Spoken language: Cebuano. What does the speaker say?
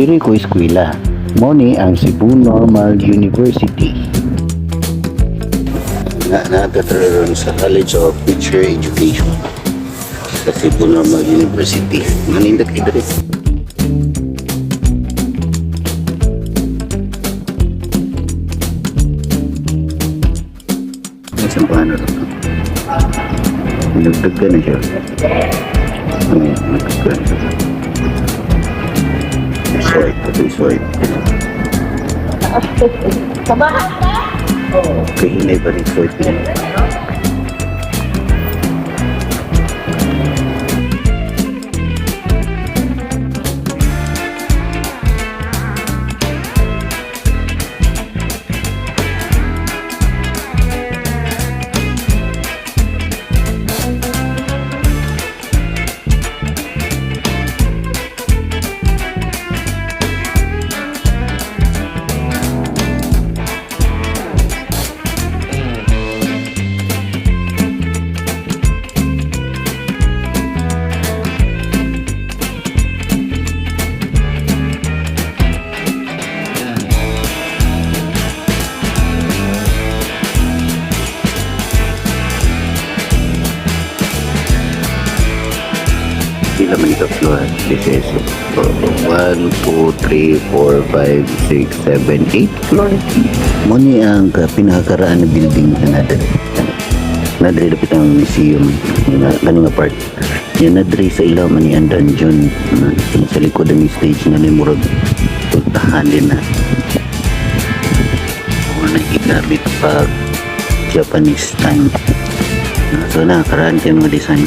Diri ko eskwela. Mao ni ang Cebu Normal University. Na nakatara sa College of Teacher Education sa Cebu Normal University. Manindot kay diri. Isang paano ito? Nagdagdag na siya. Ano yan? Nagdagdag na siya. Swipe. Ito swipe. Samahan ka? Okay, hinay pa rin swipe niya. Pila man ito floor? This is 1, 2, 3, 4, 5, 6, 7, 8 floor. Mao ni ang pinakakaraan na building na nadre. Nadre dapit ang museum nga kani nga part. Yan nadre sa ilaw man ni ang dungeon. Sa likod ang stage na may murag pultahan din na. Mao na gigamit pag Japanese time. So na karaan kay mga design.